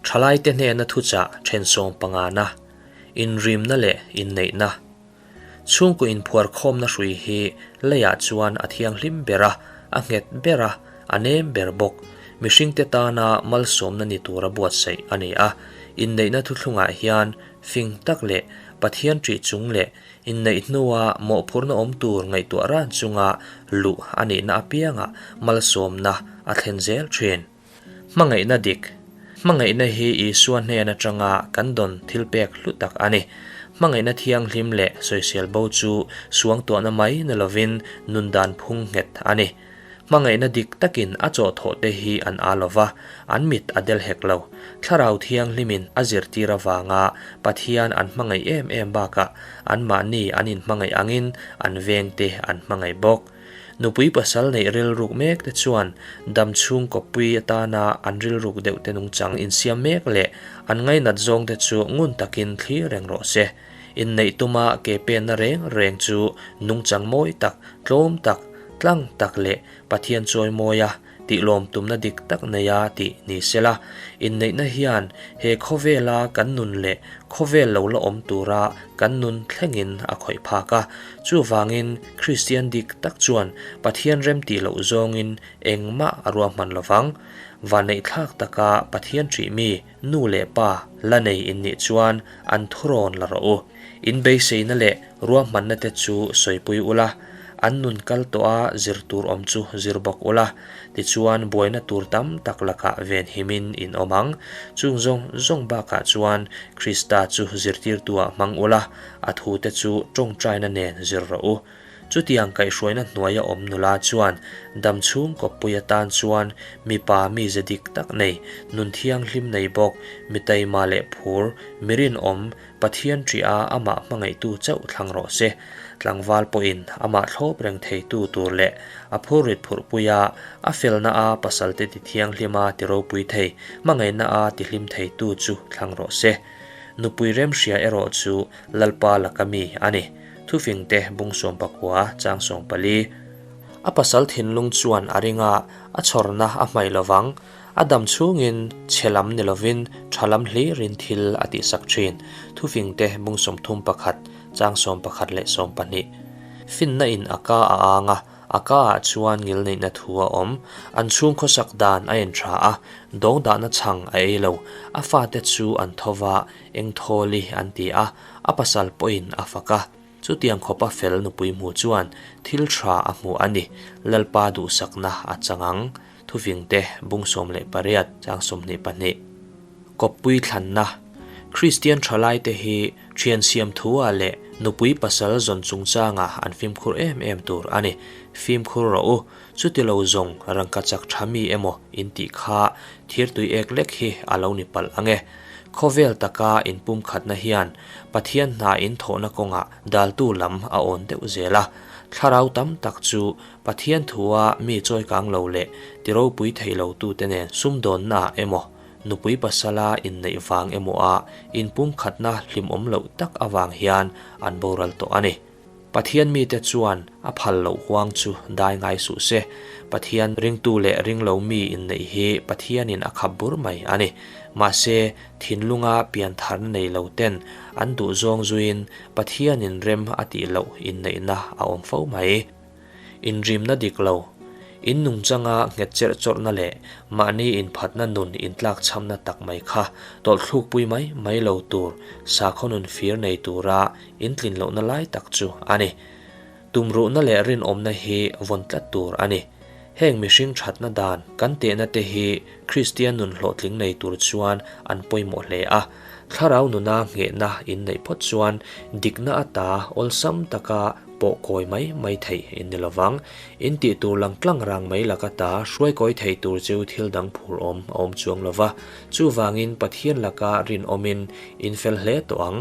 Thalaite hnena thuchah thensawm pangana, inrimna leh inneihna. Chhungkaw inphuar khawmna hrui hi leiah chuan a thianghlim ber a, a nghet ber a, a nem ber bawk. Mihringte tana malsawmna ni tura buatsaih a ni a. Inneihna thuthlungah hian fing tak leh Pathian ṭih chung leh inneih hnua mawhphurhna awm tur ngaihtuah ran chunga luh a nihna apiangah malsawmna a thlen zel ṭhin. Hmangaihna dik. Hmangaihna hi Isua hnen atanga kan dawn thilpek hlu tak a ni. Hmangaihna thianghlim leh sawisel bo chu suangtuahna mai ni lovin nun dan phung nghet a ni. Hmangaihna dik takin a chawhthawh te hi an â lo va, an mit a del hek lo. Thlarau Thianghlimin a zirtir avanga Pathian an hmangaih em em bakah anmahni an inhmangaih angin an vengte an hmangaih bawk. Nupui pasal neih rilruk mek te chuan dam chhung kawppui atana an rilruk deuh te nungchang insiam mek leh an ngainat zawng te chu ngun takin thlir reng rawh se. Inneih tuma ke penna reng reng chu nungchang mawi tak, tlawm tak, tlang tak leh Pathian chawi mawia tih lawm tumna dik tak neia tih ni sela, inneihna hian he khawvela kan nun leh khawvel lo la awm tura kan nun thlengin a khawih phak a. Chuvangin Kristian dik tak chuan Pathian rem tih loh zawngin engmah a ruahman lovang. Vanneihthlak taka Pathian ṭih mi, nu leh pa la nei in nih chuan an thurawn la rawh u. In beiseina leh ruahmanna te chu sawipui ula, an nun kal tawh a zir tur awm chu zir bawk ula, tichuan buaina tur tam tak lakah venhimin in awm ang. Chung zawng zawng bakah chuan Krista chu zirtirtuah hmang ula, a thute chu tawngtaina nen zir rawh u. Chutiang kaihhruaina hnuaia awm nula chuan dam chhung kawppui atan chuan mipa mize dik tak nei, nun thianghlim nei bawk, mi taima leh phur, mi rinawm, Pathian ṭiha amah hmangaihtu chauh thlang rawh se. Tlangval pawhin amah thlawp reng theitu tur leh a phurrit phurhpuia a felna a pasalte ti thianghlima ti ropui thei, hmangaihna a ti hlim theitu chu thlang rawh se. Nupui remhria erawh chu Lalpa laka mi a ni. Thufingte bung sawmpakua chang 14. A pasal thinlung chuan a ring a, a chhawrna a hmaih lovang. A dam chhungin chhe lam ni lovin tha lam hlirin thil a tihsak thin. Thufingte bung 31 chang 11 leh 12. Finna in a ka a ang a, a ka ah chuan ngilneihna thu a awm. An chhung khawsak dan a en tha a, dawngdahna chhang a ei lo. A fate chu an tho va, Engthawli an ti a, a pasal pawhin a fak a. Chutiang khawpa fel nupui hmu chuan thil tha a hmu a ni, Lalpa duhsakna a chang ang. Thuvingte bung 18 chang 22. Kawppui thlanna, Kristian thalaite hi thian siam thu-ah leh nupui pasal zawn chungchangah an fimkhur em em tur a ni. Fimkhur rawh u, chutilo zawng rangkachak tha mi emaw intih kha thirtui ek lek hi a lo ni palh ang e. Khawvel taka inpumkhatna hian Pathian hna inthawhna kawngah daltu lam a awn deuh zel a. Thlarau tam tak chu Pathian thua mi chawikang lo leh ti ropui thei lo tute nen sumdawnnaah emaw, nupui pasala inneih vang emaw a inpumkhatna hlimawm loh tak avang hian an boral tawh a ni. Pathian mite chuan a phal loh huang chu dai ngai suh se. Pathian ringtu leh ringlo mi inneih hi Pathianin a khap bur mai a ni. Mahse, thinlunga piantharna nei lo ten an duhzawng zuiin Pathianin rem a tih loh inneihna a awm fo mai. Inrimna dik lo, in nungchanga nghet cherh chawrhna leh mahni inphatna nun intlakchhamna tak mai kha tawlhthlukpui mai mai lo tur sakhaw nun fir nei tura intlin lohna lai tak chu a ni. Tumruhna leh rinawmna hi vawn tlat tur a ni. Heng mihring thatna dan kan tehna te hi Kristian nun hlawhtling nei tur chuan an pawimawh hle a. Thlarau nuna nghehna in neih phawt chuan dikna ata awlsam taka pawh kawi mai mai theih in ni lovang. In tih tur lang tlang rang mai laka ta hruai kawi thei tur chu thil dang phur awm a awm chuang lova. Chuvangin Pathian laka rinawmin in fel hle tawh ang.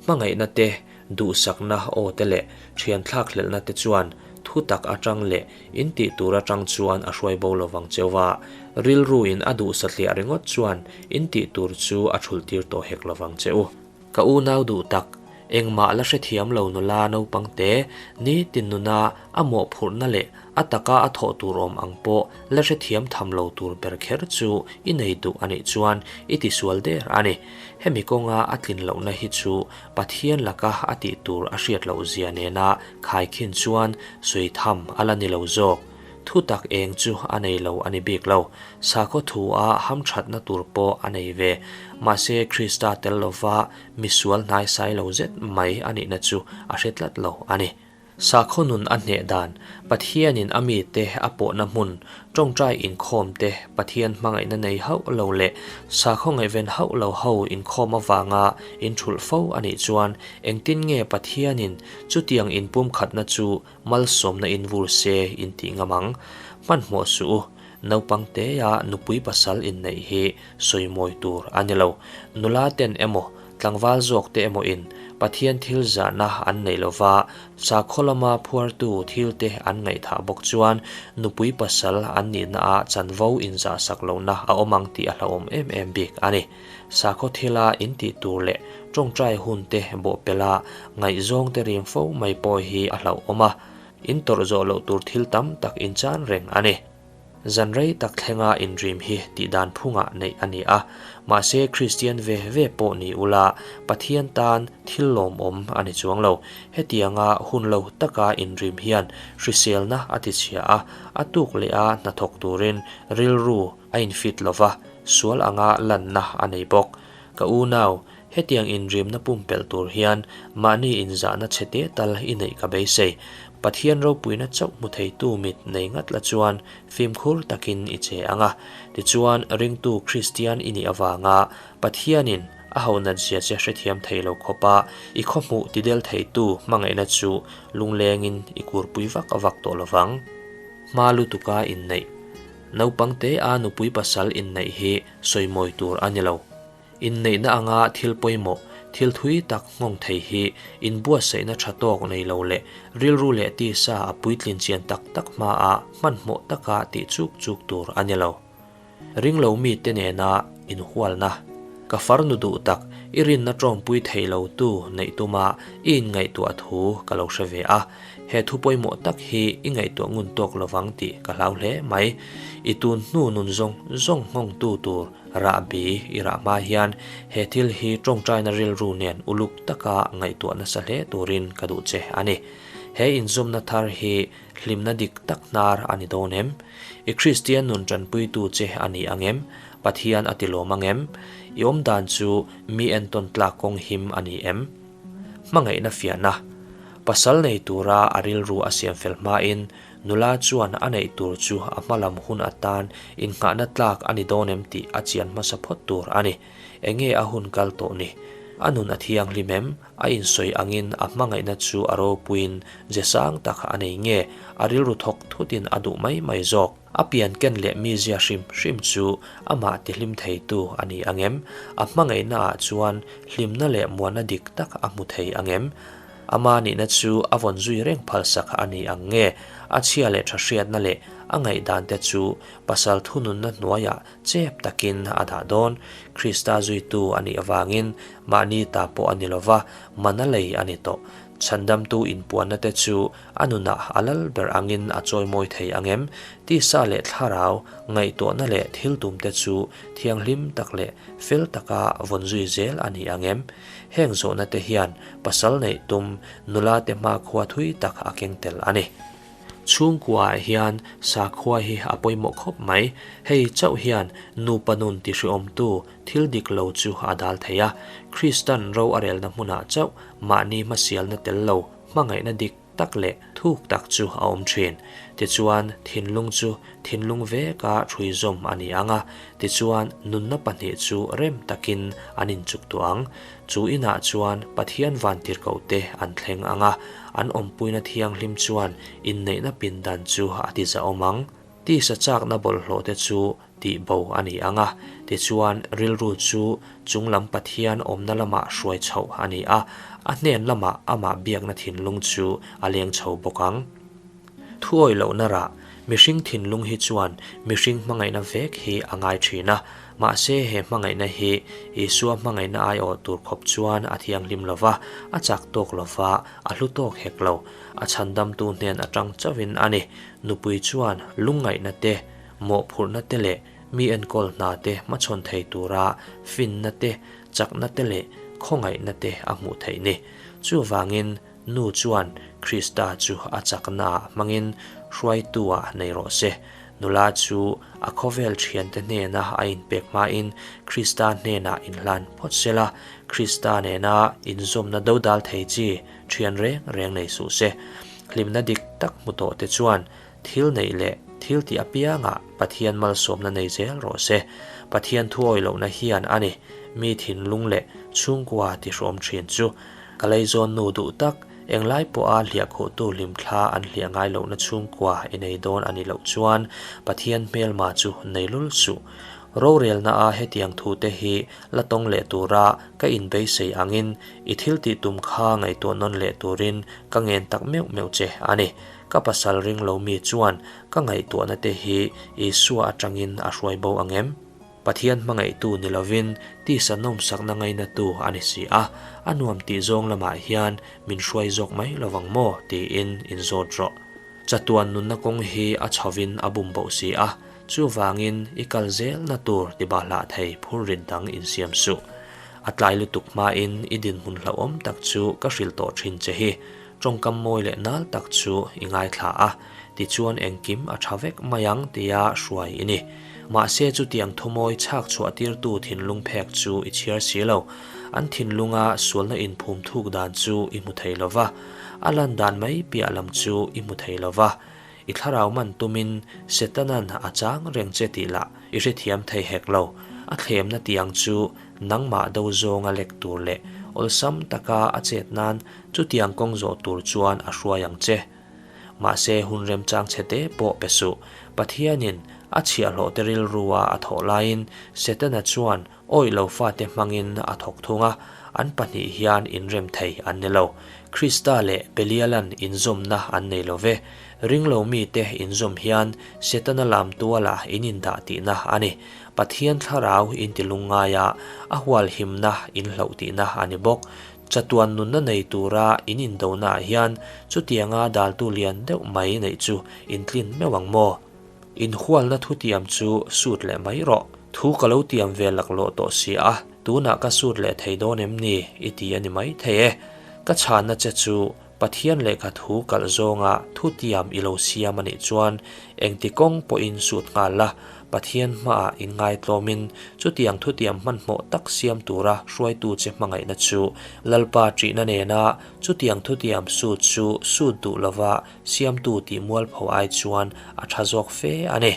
Hmangaihna te, duhsakna aw te leh thian thlakhlelhna te chuan thu tak atang leh in tih tur atang chuan a hruai bo lovang cheu va, rilru in a duh satliah ringawt chuan in tih tur chu a thulh tir tawh hek lovang che u. Ka unau duh tak, Engmah la hrethiam lo nula naupang te, nitin nuna a mawhphurhna leh a taka a thawh tur awm ang pawh la hrethiam tham lo tur ber kher chu i nei duh a nih chuan i tisual der a ni. Hemi kawnga a tlin lohna hi chu Pathian laka a tih tur a hriat loh zia nena khaikhin chuan sawi tham a la ni lo zawk. Thu tak eng chu a nei lo a ni bik lo. Sakhaw thu a hamthatna tur pawh a nei ve. Mahse Krista tel lova misual hnaisai lo zet mai a nihna chu a hre tlat lo a ni. Sakhaw nun a hneh dan, Pathianin a mite a pawhna hmun, tawngtai inkhawm te, Pathian hmangaihna nei hauh lo leh sakhaw ngaihven hauh lo ho inkhawm avanga inthulh fo a nih chuan engtin nge Pathianin chutiang inpumkhatna chu malsawmna invur se intih ngam ang? Hmanhmawh suh u, naupang teia nupui pasal inneih hi sawimawi tur a ni lo. Nula ten emaw, tlangval zawk te emaw in Pathian thil zahna an neih lova, sakhaw lama phuartu thil te an ngaihthah bawk chuan nupui pasal an nihna ah chanvo inzahsak lohna a awm ang tih a hlauhawm em em bik a ni. Sakhaw thila in tih tur leh tawngtai hun te bawhpelh a ngaihzawng te rim fo mai pawh hi a hlauhawm a, in tawrh zawh loh tur thil tam tak inchan reng a ni. Zan rei tak thlenga inrim hi tihdan phungah neih a ni a, mahse Kristian ve ve pawh ni ula Pathian tan thil lawmawm a ni chuang lo. Hetianga hun lo taka inrim hian hriselna a tichhia a, a tuk leh a hnathawk turin rilru a infit lo va, sual anga lanna a nei bawk. Ka unau, hetiang inrimna pumpelh tur hian mahni inzahna chhe te tal i neih ka beisei. Pathian ropuina chauh hmu theitu mit nei ngat la chuan fimkhur takin i che ang a. Tichuan, ringtu Kristian i nih avanga Pathianin a hohnat zia che hrethiam thei lo khawpa i khawhmuh tidel theitu hmangaihna chu lunglengin i kurpui vak vak tawh lovang. Hma lutuka inneih. Naupang te a nupui pasal inneih hi sawimawi tur a ni lo. Inneihna anga thil pawimawh, thil thui tak nghawng thei hi inbuatsaihna tha tawk nei lo leh rilru leh tisa a puitlin chian tak tak hmaah hmanhmawh taka tih chuk chuk tur a ni lo. Ringlo mite nena inhualna, Ka farnu duh tak, i rinna tawngpui thei lo tu neih tuma i inngaihtuah thu ka lo hre ve a. He thu pawimawh tak hi i ngaihtuah ngun tawk lovang tih ka hlau hle mai. I tun hnu nun zawng zawng nghawngtu tur rahbi i rah hma hian he thil hi tawngtaina rilru nen uluk taka ngaihtuah nasa hle turin ka duh che a ni. He inzawmna thar hi hlimna dik tak hnar a ni dawn em? I Kristian nun tanpuitu che a ni ang em? Pathian a tilawm ang em? I awmdan chu mi entawn tlak kawng him a ni em? Hmangaihna fiahna. Pasal nei tura a rilru a siam fel hmain nula chuan a neih tur chu a hmalam hun atan innghahna tlak a ni dawn em tih a chian hmasa phawt tur a ni. Enge a hun kal tawh ni? A nun a thianghlim em? A insawi angin a hmangaihna chu a ropuiin ze sang tak a nei nge a rilru thawk thutin a duh mai mai zawk? A pian ken leh mizia hrim hrim chu amah tihlim theitu a ni ang em? A hmangaihnaah chuan hlimna leh muanna dik tak a hmu thei ang em? Ama nihna chu a vawn zui reng phalsak a ni ang nge? A chhia leh tha hriatna leh a ngaihdante chu pasal thununna hnuaiah chep takin a dah dawn. Krista zuitu a nih avangin mahni ta pawh a ni lova, mana lei a ni tawh. Chhandamtu inpuanna te chu a nunah a lal ber angin a chawimawi thei ang em? Tisa leh thlarau ngaihtuahna leh thil tumte chu thianghlim tak leh fel taka vawn zui zel a ni ang em? Heng zawhna te hian pasal neih tum nula te hmakhua thui tak a keng tel a ni. Chhungkuaah hian sakhua hi a pawimawh khawp mai. Hei chauh hian nupa nun tihriawmtu thil dik lo chu a dal thei a. Kristan ro a relna hmunah chauh mahni hmasialna tel lo hmangaihna dik tak leh thuk tak chu a awm thin. Tichuan, thinlung chu thinlung veka ṭhui zawm a ni ang a, tichuan nunna pahnih chu rem takin an inchuk tawh ang. Chu inah chuan Pathian vantirhkohte an thleng ang a, an awmpuina thianghlim chuan inneihna pindan chu a tizahawm ang. Tisa chakna bawlhhlawhte chu tih bo a ni ang a, tichuan rilru chu chunglam Pathian awmna lamah hruai chhoh a ni a, a hnen lamah amah biakna thinlung chu a leng chho bawk ang. Thuawi lohna rah, Mihring thinlung hi chuan mihring hmangaihna vek hi a ngai thin a, mahse he hmangaihna hi Isua hmangaihna aiawh tur khawp chuan a thianghlim lo va, a chak tawk lo va, a hlu tawk hek lo. A chhandamtu hnen atang chauhin a ni. Nupui chuan lungngaihna te, mawhphurhna te leh mi enkawl hna te hmachhawn thei tura finna te, chakna te leh khawngaihna te a hmuh theih ni. Chuvangin nu chuan Krista chu a chaknaah hmangin hruaitu-ah nei rawh se. Nula chu a khawvel thiante hnena a inpek hmain Krista hnenah inhlan phawt se la, Krista nena inzawmna dodal thei chi thian reng reng nei suh se. Hlimna dik tak hmu tawhte chuan Thil neih leh thil tih apiangah Pathian malsawmna nei zel rawh se. Pathian thuawi lohna hian a ni, mi thinlung leh chhungkua tihrawm thin chu. Ka leizawn nu duh tak, englai pawha hliahkhuhtu hlimthla an hliah ngai lohna chhungkua i nei dawn a nih loh chuan Pathian hmelma chu nei lul suh. Rorelna-a hetiang thute hi la tawng leh tura ka inbeisei angin i thil tih tum kha ngaihtuah nawn leh turin ka ngen tak meuh meuh che a ni. Ka pasal ring lo mi chuan ka ngaihtuahna te hi Isua atangin a hruai bo ang em? Pathian hmangaihtu ni lovin tisa nawmsakna ngainatu a ni si a, a nuam tih zawng lamah hian min hruai zawk mai lovang maw? tiin inzawt rawh. Chatuan nunna kawng hi a chhovin a bum boh si a, chuvangin i kal zelna tur ti bahlah thei phurrit dang insiam suh. A tlai lutuk hmain i dinhmun hlauhawm tak chu ka hrilh tawh thin che hi. Tawngkam mawi leh nal tak chu i ngaithla a, tichuan engkim a tha vek mai ang tia hruai i ni. Mahse chutiang thumawi chhak chhuah tirtu thinlung phek chu i chhiar si lo. An thinlunga sualna inphum thuk dan chu i hmu thei lo va, a lan dan mai piah lam chu i hmu thei lo va. I thlarau man tumin Setanan a chang reng che tih lah i hrethiam thei hek lo. A thlemna tiang chu nangmah do zawnga lek tur leh awlsam taka a chet nan chutiang kawng zawh tur chuan a hruai ang che. Mahse hun remchang chhe te pawh pe suh. Pathianin a chhiahhlawhte rilrua a thawh laiin Setana chuan Awih lo fate hmangin a thawk thung a, an pahnih hian inrem thei an ni lo. Krista leh Belialan inzawmna an nei lo ve. Ringlo mite inzawm hian Setana lam tualah in indah tihna a ni. Pathian thlarau inti lungngaia a hualhimna in hloh tihna a ni bawk. Chatuan nunna nei tura in indonaah hian chutianga daltu lian deuh mai neih chu intlin meuh ang maw? Inhualna thutiam chu sut leh mai rawh. Thu ka lo tiam ve laklawh tawh si a, tunah ka sut leh thei dawn em ni? I ti a ni mai thei e. Ka chhanna che chu Pathian lehkha thu kalh zawnga thutiam i lo siam a nih chuan engti kawng pawhin sut nghal la, Pathian hmaah inngaitlawmin chutiang thutiam hmanhmawh tak siam tura hruaitu che hmangaihna chu Lalpa ṭihna nena chutiang thutiam sut chu sut duh lova Siamtu tih mualpho ai chuan a tha zawk fe a ni.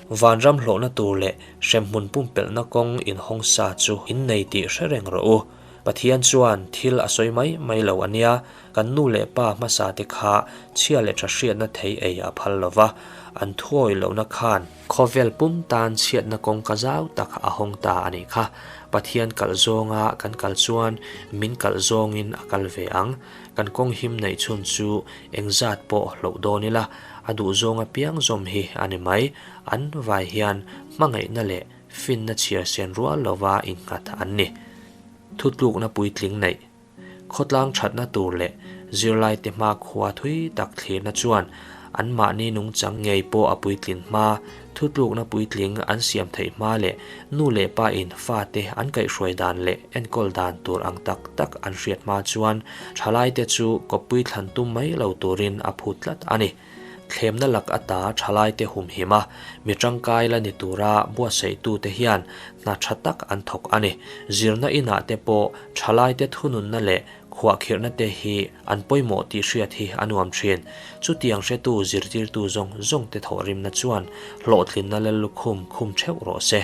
Vanram hlawhna tur leh hremhmun pumpelhna kawng inhawng sa chu innei tih hre reng rawh u. Pathian chuan thil a sawi mai mai lo a nia, kan nu leh pa hmasa te kha chhia leh tha hriatna thei ei a phal lo va, an thuawi lohna khan khawvel pum tan chhiatna kawngka zau tak a hawng ta a nih kha. Pathian kalh zawnga kan kal chuan min kalh zawngin a kal ve ang. Kan kawng him neih chhun chu engzat pawh hloh dawn ila, a duh zawng apiang zawm hi a ni mai. An vai hian hmangaihna leh finna chhiar sen rual lova innghat an ni. Thutlukna puitling neih, khawtlang thatna tur leh zirlaite hmakhua thui tak thlirna chuan anmahni nungchang ngei pawh a puitlin hma, Thutlukna puitling an siam theih hma leh nu leh pa in fate an kaihhruai dan leh enkawl dan tur ang tak tak an hriat hma chuan thalaite chu kawppui thlan tum mai lo turin a phut tlat a ni. Thlemna lak ata thalaite humhim a, mi tangkai la ni tura buatsaihtute hian hna tha tak an thawk a ni. Zirna inah te pawh thalaite thununna leh Khuahkhirhna te hi an pawimawh tih hriat hi a nuam thin. Chutiang hretu zirtirtu zawng zawng te thawhrimna chuan hlawhtlinna lallukhum khum theuh rawh se.